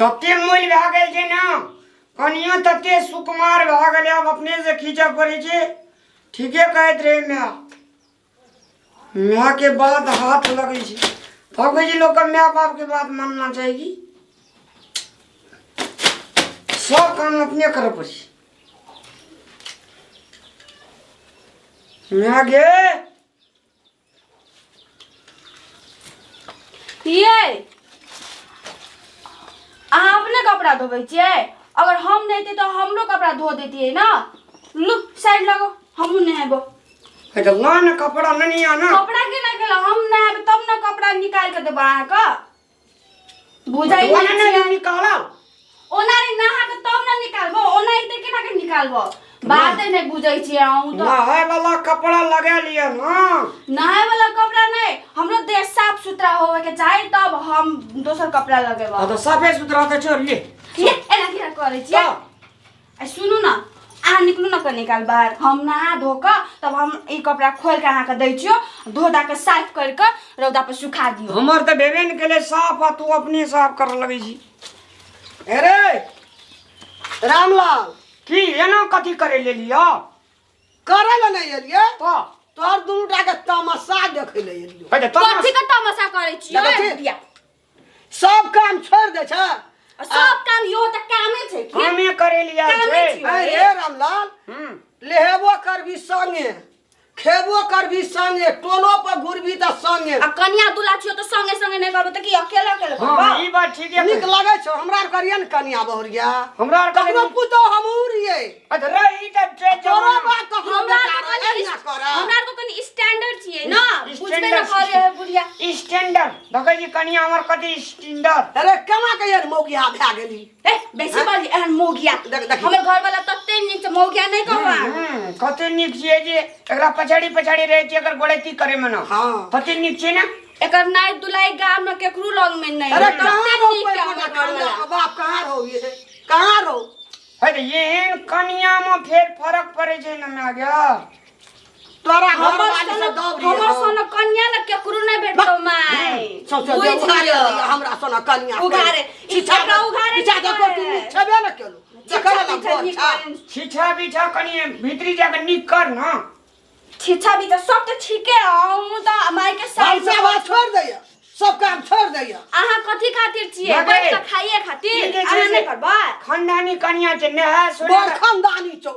तते मोल भए गेल छै ने कनियो तते सुकुमार भए गेलै आब अपने से खींचऽ पड़ै छै। ठीके कहैत रहै माय, मायके बात हाथ लगै छै। तब कहै छै लोकके माय बापके बात मानना चाही कि सब काम अपने करऽ पड़ै छै। माय गे ये अहाँ अपने कपड़ा धोबै छियै? अगर हम नहि तऽ हमरो कपड़ा धो देतियै ने। लू साइड लगो, हमहूँ नहेबो। हे तऽ ला ने कपड़ा नहीं आना। कपड़ा के ना केला, हम नहेब तब ने कपड़ा निकाल के देबो अहाँके। बुझाइ ओना नहि नहि छियै। निकालल। ओना नहि नहा के तब ने निकालबो, ओना एते केना के निकालबो? बाते नहि बुझै छियै अहूँ तऽ। नहाय वाला कपड़ा लगा लिअ ना। नहाय वाला कपड़ा नहि, हमरो देह साफ सुथरा होवे के चाही तब हम दोसर कपड़ा लगेबो। हाँ तऽ साफे सुथरा तऽ छोड़ ले। ये एना किया करै छियै? तऽ आ सुनू न, अहाँ निकलू न कनी काल बाहर, हम नहा धो कऽ तब हम ई कपड़ा खोलि कऽ अहाँके दै छियौ, धो धा कऽ साफ करि कऽ रौदा पर सुखा दियौ। हमर तऽ भेबे ने केलै साफ आ तू अपने साफ करऽ लगै छी। अरे रामलाल, की एना कथी करे लेलियौ? करे लए नहि एलियै, तऽ तोहर दुनू टा के तमाशा देखै लए एलियौ। हे तऽ तमाशा- कथी के तमाशा करै छियै? देखै छी? बुढ़िया। सब काम छोड़ि दै छै। आ सब काम यो तऽ कामे छै की? कामे करे लिया कामे छै। छियै। अरे रामलाल, लेहेबो करबी संगे, खेबो करबी संगे, टोलो पर घुरबी तऽ संगे। आ कनिया दुला छियो तऽ संगे संगे नहि करबो तऽ की अकेले अकेले हाँ करबो? ई बात ठीक है। नीक लगै छौ हमरा आर करियै ने कनिया बहुरिया? हमरा आर कखनो पुतोह हमहूँ रहियै। अच्छा रही तऽ छै तोरो जमाना। बाप कखनो हमरा बेटा आर के रहै, कनि एहिना करऽ। हमरा आर के कनि स्टैंडर्ड छियै ने, बुझबे ने स्टैंडर्ड। करे है बुढ़िया। स्टैंडर्ड देखै छी कनिया हमर कति स्टैंडर्ड। अरे केना के यार मौगिया भए गेली? ए बेसी बाजी एहन मौगिया। देख- देखी। हमर घर वाला तते नीक छै, मौगिया नहि कहू अहाँ। कते नीक छियै जे एकरा पछाड़ी पछाड़ी रहै छियै, एकर गोड़ैती करे मे न। हाँ। कते नीक छै ने। एकर नाइ दुलाई गाम में केकरो लग में नहीं। अरे तते कहाँ रहो नीक कोई छै हमर गोटा घर खानदान वाला। के बाप कहाँ रहो, ये कहाँ रहो? हे तऽ एहन कनिया मे फेर फरक पड़ै छै ने माय गे। तोरा घर हमर वाली से सन दौड़ी हमर हौ। सन कन्या ने केकरो नहीं भेटतौ माय। सौंसे बुझि जे उघारे लिअ। दैया हमरा सन कनिया के। उघारे। ई छिछा एकरा उघारे छिछा नहि देखो तू करे। नीक छेबे ने केलू। छिछा देखै लए पीछा गोर नीक छा। करे। छिछा बिछा कनि भीतरी जाके नीक कर न। छिछा बिछा सब तऽ ठीके हौ, तऽ माय के साइड भनसा भात छोड़ि दैया, सब काम छोड़ि दैया। अहाँ कथी खातिर छियै? लगे। बैठ कऽ खाइए खातिर? ई जे छै अहाँ से नहि करबै? खानदानी कनिया छै, नहा सोना बड़ खानदानी छौ।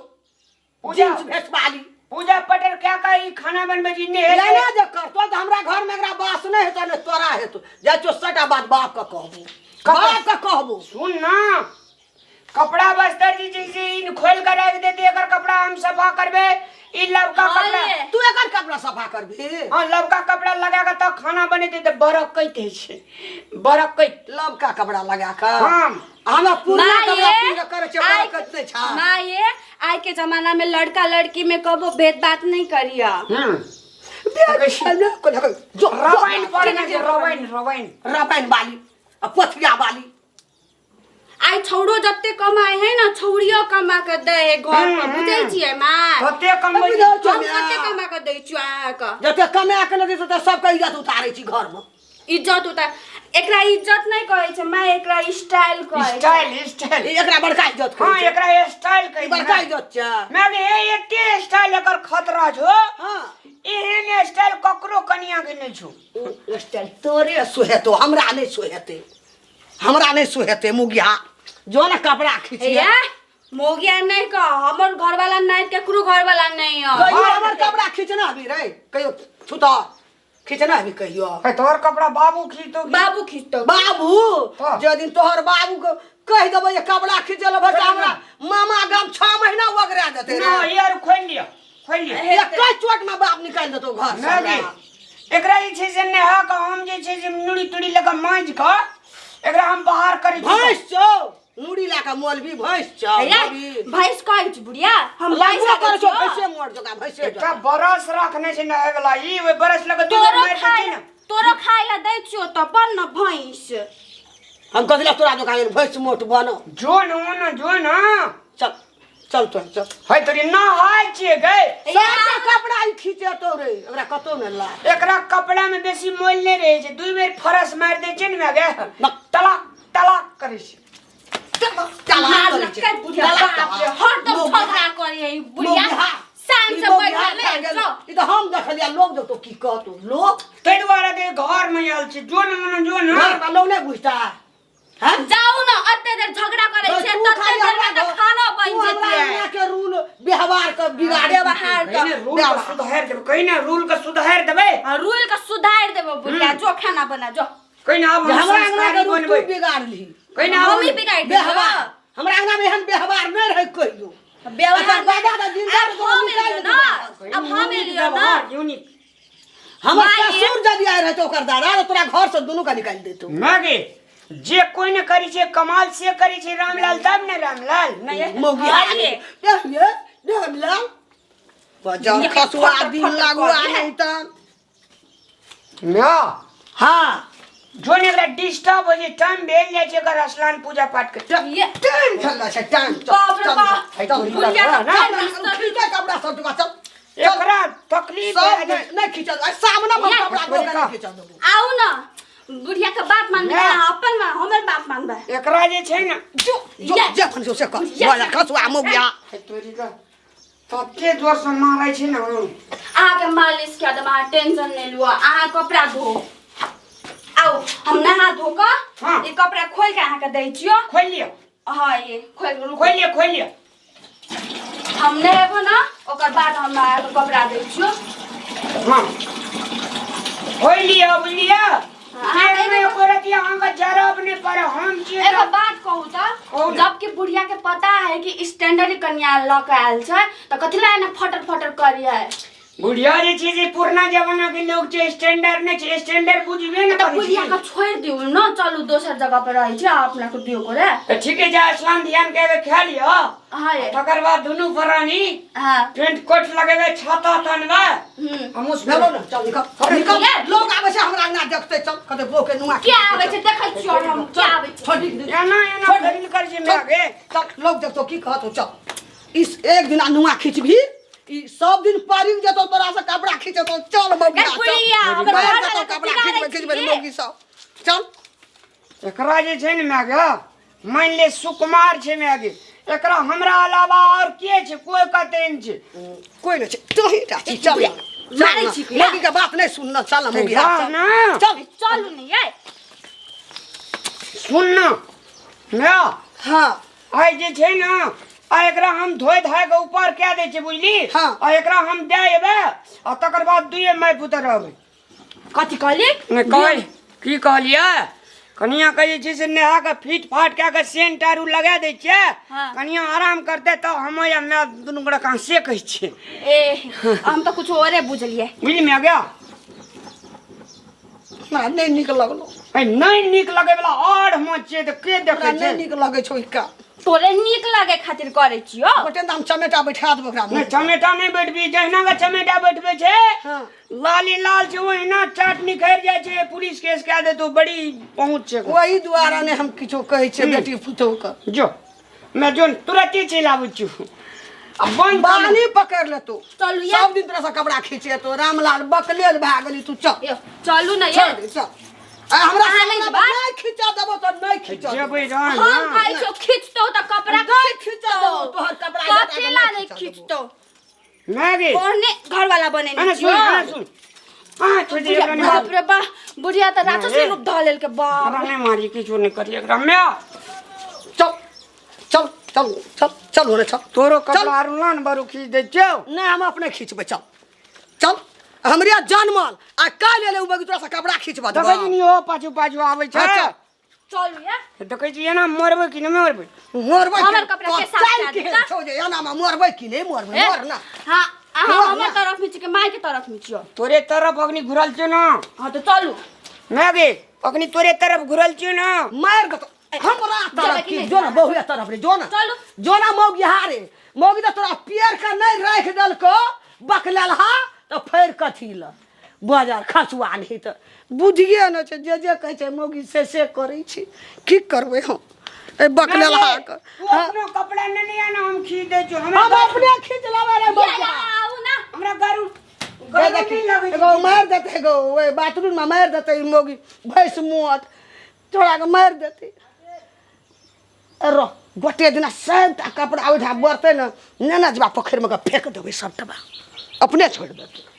पूजा जींस भेसवाली। पूजा पटर क्या का ई खाना बनबै छी ने? लेना जे करतो तऽ हमरा घर में एकरा बास नहि हेतौ ने तोरा हेतौ। जाइ छियौ सटा बात बाप के कहबो, बाप के कहबो। सुन ना, कपड़ा बस्तर जी जे छै इन खोल के राख देते, एकर कपड़ा हम सफा करबे। ई लबका हाँ कपड़ा ये। तू एकर कपड़ा सफा करबी? हाँ, लबका कपड़ा लगा के तब खाना बनेते तऽ बरकैत होइ छै, बरकैत। लबका कपड़ा लगा के? हाँ। हमरा पुरना माँ कपड़ा ये, पहिर के करै छियै, आइ- बरकैत नहि छा। माँ ये, आइ के जमाना में लड़का लड़की में कबो भेद बात नहीं करिया। रवाइन पड़ने छै, रवाइन रवाइन। रवाइन वाली आ पोथिया वाली। आइ छौड़ो जते कमाए है ना, छौड़ियो कमा के दे है घर पर, बुझै छियै माँ? कते कमबै बुझै छी? छियै हम माँ। कते कमा के दै छियै अहाँके? जते कमा के नहि दै छै सबके इज्जत उतारै छी घर में। इज्जत उतार, एकरा इज्जत नहीं कहै छै माँ, एकरा स्टाइल कहै छै। Style style. ई एकरा बड़का इज्जत हाँ कहै छै। एकरा स्टाइल कहै ई बड़का छै। इज्जत छै। मैं भी हे एते स्टाइल एकर खतरा छो। हाँ। एहन स्टाइल ककरो कनिया के नहीं छो। ओ स्टाइल तोरे सोहेतो, हमरा नहीं सोहेते, हमरा नहीं सोहेते मुगिया। जो ना कपड़ा खींचिए। ए मोगिया नहीं कह, हमर घर वाला नहीं, केकरो घर वाला नहीं है। कहियो हमर कपड़ा खींचना अभी रे, कहियो छुता खींचना अभी कहियो। ए तोहर कपड़ा बाबू खींचतो की? बाबू खींचतो। बाबू? हाँ। जे दिन तोहर बाबू के कहि देबै जे कपड़ा खींचे ले भर हमरा मामा गाम 6 महीना वगरा देते ना रे। यार खोल लिया, खोल लिया। एक चोट में बाप निकाल देतो घर से। ना जी, एकरा जे छै से नहा के हम जे छै से मुड़ी तुड़ी लगा मांजि के एकरा हम बाहर करै छी। भैंस छौ, मुड़ी लए कऽ मोलबी भैंस छौ, हे, मोलबी। भैंस कहै छी बुढ़िया, हम भैंस लगबो करै छौ, छियौ। भैंसे मोर जका, भैंसे एकटा जका। बरस रखने छै नहाय वाला, ई ओहि बरस लऽ कऽ दूध तोरो मारि दै खाय छै ने। तोरो खाय ला दै छियौ तऽ बन न भैंस। हम कथी लए तोरा दोकान भैंस मोट बनो? जो न ओ न जो न। चल चल तो चल। है तोरी नहाय छियै गै। सबटा कपड़ा ई खींचेतौ रे, एकरा कतौ ने ला। एकरा कपड़ा में बेसी मोल नहीं रहे छै, 2 बेर फरस मारि दै छै ने माय गे, ना। तलाक तलाक करै छै। चला मार न के बुढ़िया, बाप रे, हरदम झगड़ा करे है ई बुढ़िया। शान से बैठल है, जो। ई तऽ हम देखलियै, लोग देखतो की कहतो लोग। ताहि दुआरे ते घर में आयल छी, जो न मने जो न। घर में लोग नहि बुझता हैं? जाउ न, एते देर झगड़ा करै तू छियै तते खाली देर में हमरा तऽ खाना बनि तू हमरा जेतियै। अंगना के रूल व्यवहार के बिगाड़ व्यवहार कहीं ने रूल के सुधार देबै, कहीं ने रूल के सुधार देबै। आ रूल के सुधारि देबो बुढ़िया, जो खाना बना जो। कहीं ने आब हम हमरा अंगना के संस्कारी रूल तू बनबै। बिगाड़ली। कहीं ने आब मम्मी बिगाड़ि देलकै। व्यवहार हमरा अंगना में एहन व्यवहार नहि रहै कहियो। व्यवहार अच्छा, दादा तऽ जिंदा आब रहै तो हम निकालि एलियो देतै न, बाहर। आब हम एलियो न। व्यवहार यूनिक। हमर माय ससुर यदि आयल रहतौ ओकर दादा तऽ तोरा घर से दुनू के निकालि देतौ। ना गे, जे कोई ने करी छे कमाल से करी छे रामलाल, तब ने रामलाल नहीं। मौगी हाँ हारी। ये। ये रामलाल बजर ये खसुआ फटर दिन फटर लागू कर आ दे। नहीं तऽ। ना। हाँ। जो ने एकरा डिस्टर्ब हो जे टाइम भेल जाइ छै एकर स्नान पूजा पाठ के। ये टाइम चल छै टाइम। चल बाप रे चल, बाप। चल, चल, बुढ़िया चल, तऽ चल, फेर चल, खींचे कपड़ा सब टुका, चल चल। एकरा तकलीफ सब भए जाइ। नहीं खींचल आइ सामने में या। कपड़ा धो के नहीं खींचल देबो। आउ न, बुढ़िया के बात मानबै, ना। अहाँ अपन मा हमर बात मानबै। एकरा जे छै ने जो जो ये जे अपन जो से कर या। बजा खसुआ मौगिया। हे तोरी का तते जोर से मारै छै ने हम। अहाँके मालिश कए देब, अहाँ टेंशन नहि लिअ, अहाँ कपड़ा धो। आउ हम नहा धो कऽ हाँ। ई कपड़ा खोलि कऽ अहाँके दै छियौ। खोलि लिअ। हँ, ये खोलि कऽ रुकू। खोलि लिअ, खोलि लिअ। हम नहेबो न, ओकर बाद हम अहाँके कपड़ा दै छियौ। हाँ, खोलि लिअ, बुझलियै? अहाँ एहिमे एको रत्ती अहाँके जरब नहि पड़े, हम छियै एगो तऽ- बात कहू तऽ, कहू ने। जबकि बुढ़िया के पता है कि स्टैंडर्ड कन्या लऽ के आयल छै तऽ कथी लए एना फटर फटर करियै? बुढ़िया जे छै से पुरना जमाना के लोग छै, स्टैंडर्ड नहि छै, स्टैंडर्ड बुझबे ने तऽ करै बुढ़िया छै। के छोड़ि दियौ न, चलू दोसर जगह पर रहै छै अपना के दियौ करे। तऽ ठीके छै, स्नान ध्यान के खा लिअ। हाँ ये। तकर बाद दुनू प्राणी हाँ। पेंट कोट लगेबै, छाता तनबै। हम्म। हमहूँ चलो ने, चल निकल निकल। ये। लोग आबै छै हमरा अंगना देखतै, चल कते बो के नुआ के आबै छै? देखै छियौ हम के आबै छै। छोड़ दे। एना एना छोड़ दे। करिल कर छै माय गे। चल, लोग देखतो की कहतो। चल, इस एक दिन नुआ खींचबी ई सब दिन पारी जेतो तोरा से कपड़ा खींचतो। चल मौगी, ए बुढ़िया, हमर मार घर देतो वाला के कपड़ा बिगाड़ै खींचबे खींचबे छी। मौगी सब। चल। एकरा जे छै ने माय गे, मान ले सुकुमार छै माय गे, एकरा हमरा अलावा और के छै? कोई कतै नहि छै। कोई नहीं छै, तोही टा छी। चल बुढ़िया, चल मारै ना। छी की? मौगी के बात नहीं सुनना। चल ना मौगी, जा चल। ना। चल। चलू ने ये। सुन ना माय। हाँ। आइ जे छै ने, आ एकरा हम धोइ धाइ के ऊपर कए दै छियै, बुझली? हाँ। आ एकरा हम दए एबै आ तकर बाद दुइए माय पुतर रहबै। कथी कहली? नहि कहै की कहलियै, कनिया के जे छै से नहा के फिट फाट कए के सेंट आर उ लगा दै छियै। हाँ। कनिया आराम करतै तब हम या माय दुनू गोरा कहाँ से कहै छियै। ए, हम तऽ कुछ औरे बुझलियै। बुझली माय गे? हमरा नहि नीक लगलो। ऐ नहि नीक लगै वाला और हम छियै तऽ के हमरा देखै नहि छै? नीक लगै छौ ई काम। तोरे नीक लगे खातिर करै छियौ। गोटे हम चमेटा बैठा देबो ओकरा नहि मुँह। चमेटा नहि बैठबी, जहिना के चमेटा बैठबै छै हाँ। लाली लाल छै ओहिना चाट निखरि जाइ छै, पुलिस केस कए देतौ, बड़ी पहुँच छै। ओहि दुआरे नहि हम किछो कहै छियै बेटी पुतोह के। जो मैं जो तुरते चलि आबै छियौ आ बंद कर। बानी पकड़ लेतो। चलू ये। सब दिन तोरा से कपड़ा खींचेतो रामलाल, बकलेल भए गेली तू। चल। यो, चलू ने ये। चल दे, चल। आ हमरा अहाँ नहि से जेबै? नहि खींचा देबो तऽ नहि खींचा देबो। जेबै रहन हम ना। कहै छियौ खींचतौ तऽ कपड़ा। नहि खींचा देबो तोहर कपड़ा जटा के। कथी ला नहि नहि खींचा देबो। खींचतौ? ना गे। ओहने घरवाला बनेने एना सुन। छियौ। एना सुन, हाँ छोड़ दे एकरा, नहीं बाप रे बा, बुढ़िया तऽ राक्षसी ए। रूप धऽ लेलकै बाप। एकरा नहीं मारी, किछो नहीं करी एकरा मैं। चल चल चल चल चल होने चल। तोरो चल। कपड़ा आर लान बरू खींच दै छियौ। नहि, हम अपने खींचबै। चल चल, हमरे जनमल आ काल्हि एलै उ बगी तोरा से कपड़ा खींचबा देबो। देखै छी नी, ओ पाछू पाछू आबै छै। हाँ, चल। चलू ये। देखै छी एना मरबै कि नहि मरबै? मरबै हमर कपड़ा के साफ चालि कए केहन देता? छौ जे एना मे मरबै कि नहि मरबै? ए, मर ना। हाँ, अहाँ मर हमर ना। तरफ में छी कि माय के तरफ में छियौ? तोरे तरफ अग्नि घुरल छियौ ना। हाँ तऽ चलू। ना गे, अग्नि तोरे तरफ घुरल छियौ ना। मारि देतौ हमरा जेबै तरफ कि की नहि? जो ना बहुए तरफ रे, जो ना। चलू। जो ना मौगी हारे मौगी तऽ तोरा पेड़ के नहि राखि देलको बकलेलहा तऽ फेर कथी ल बाजार खसुआ नहीं तऽ बुझिए नहि छै, जे जे कहै छै मौगी से से करै छै। की करबै हम एहि बकलेलहा के? तू अपनो कपड़ा नहि ने आना, हम खींच दै छियौ। हम हमरा अपने खींच लेबै रे ये, मौगिया। आउ ना। हमरा गरु हे गरु देखी, नहि लगै एगो छै। मारि देतै, एगो ओहि बाथरूममे मारि देतै ई मौगी, भैंस मोट तोरा के मारि देतै। रह गोटे दिना सबटा कपड़ा ओहिठाम बढ़तै ने, नेने जबा पोखरिमे कऽ फेक देबै सबटा, अपने छोड़ि देतै।